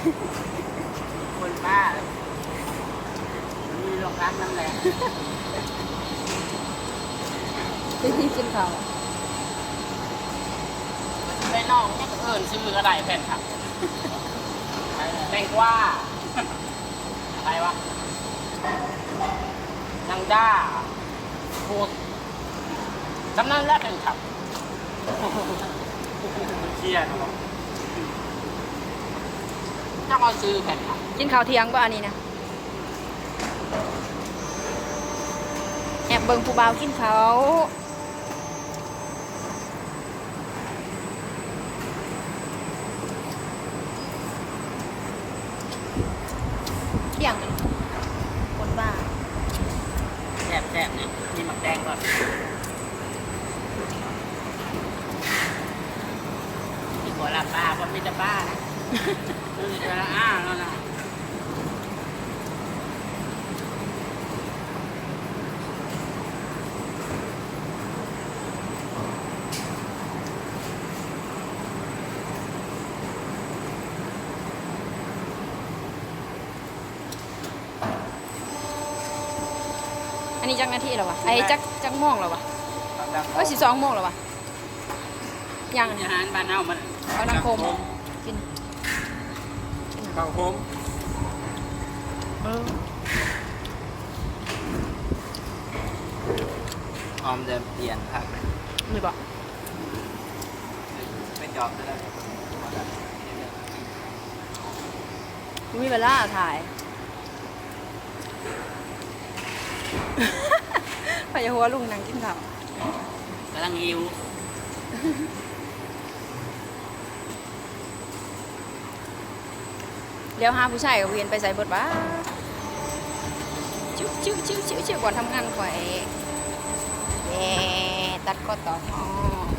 ຄົນບ້າ ມັນມີໂລງພັກນຳແຫຼະ. ໄປທີ່ກິນເຂົ້າ ໄປນອກຍັງເອີ້ນຊື່ກໍໄດ້ ແຟນຄລັບ ແຕງກວາ ໃຜວະ ນາງດາ ໂພດ ສ່ຳນັ້ນແຫຼະແຟນຄລັບ ເຄຍເນາະ ຈັກເອົາຊື່ແຟນຄລັບ. ກິນເຂົ້າທ່ຽງບໍ່ອັນນີ້ນະ? ແອບເບິ່ງຜູ້ບ່າວກິນເຂົ້າ. ທ່ຽງກັນ ຄົນບ້າ ແຊບໆ ນີ້ ມີໝາກແຕງບໍ່? ມີບໍ່ລະ ປ້າບໍ່ ມີແຕ່ປ້ານະ ມີແຕ່ລະອ້າແລ້ວນະ. ອັນນີ້ຈັກນາທີແລ້ວວະ? ໄອ້ ຈັກ ຈັກໂມງແລ້ວວະ? ໂອ້ຍ ຊິສອງໂມງແລ້ວວະ. ຫຍັງ ອາຫານບ້ານເຮົາມັນ ເອົາໜັງໂຄມ ໜັງໂຄມ ກິນ ເຂົ້າໂຄມ ເອີ ຫອມແດງປ່ຽນຄັກ ນີ້ບໍ່? ໄປຈອບໄດ້ແລ້ວ ບໍ່ມີເວລາຖ່າຍ. ຂ້ອຍຢາກຫົວລຸງນັ່ງກິນເຂົ້າ ກຳລັງຫິວ. ແລ້ວຫາຜູ້ຊາຍກໍບໍ່ເຫັນໄປໃສເບິດຫວາ? ຊິວໆໆໆ ບ່ອນທຳງານຂ້ອຍ ແຫມ ຕັດຄໍຕອງອອກ.